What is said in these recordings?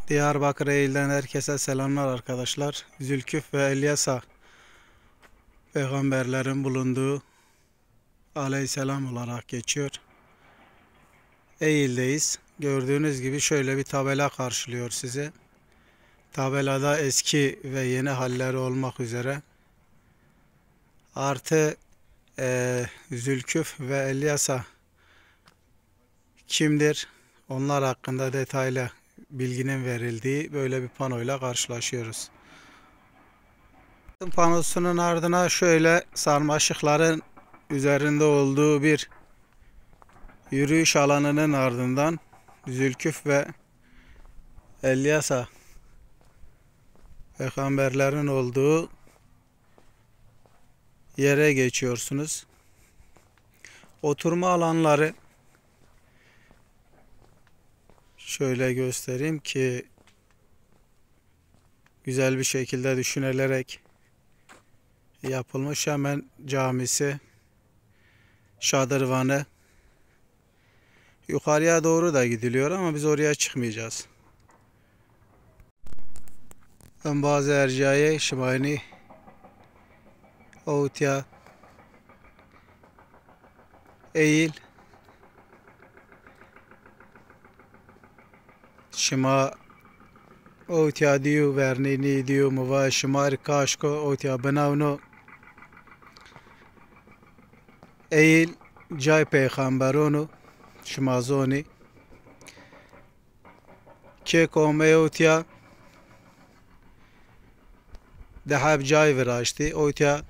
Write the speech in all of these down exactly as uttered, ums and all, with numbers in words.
Diyarbakır Eğil'den herkese selamlar arkadaşlar. Zülküf ve Elyasa peygamberlerin bulunduğu aleyhisselam olarak geçiyor. Eğil'deyiz. Gördüğünüz gibi şöyle bir tabela karşılıyor sizi. Tabelada eski ve yeni halleri olmak üzere artı e, Zülküf ve Elyasa kimdir? Onlar hakkında detaylı bilginin verildiği böyle bir panoyla karşılaşıyoruz. Panosunun ardına şöyle sarmaşıkların üzerinde olduğu bir yürüyüş alanının ardından Zülküf ve Elyasa peygamberlerin olduğu yere geçiyorsunuz. Oturma alanları şöyle göstereyim ki güzel bir şekilde düşünülerek yapılmış. Hemen camisi, şadırvanı. Yukarıya doğru da gidiliyor ama biz oraya çıkmayacağız. Embazê erjayê şima înî ewtya Eğil. Şima ewtya dîyo, vernî nîdîyo, mi va şima rê kaşko ewtya binawno. Eğil cay peyxamberon o, şima zonî. Kê komê ewtya di heb cay viraştî, ewtya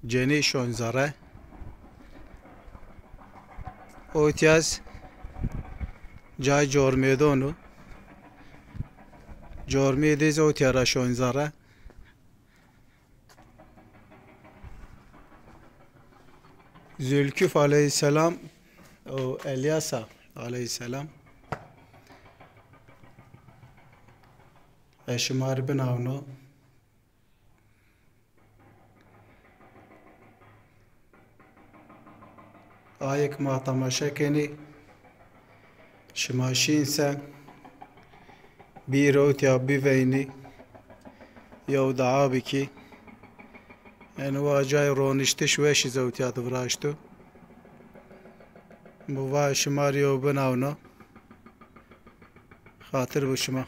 cenî şon zere. Ewtyaz cay cormêdon o. Cormî dîz ewtya ra şon zere. Zülküf aleyhisselam û Elyasa aleyhisselam. Ez şima rê binawno. Ayê ke ma temaşe kenî, şima şîn se, bîr ewtya biveynî, yew dua bikî. Eno wa cay roniştiş weşî zewtya di viraşto. Mi va şima rê yew binawno. Xatir bo şima.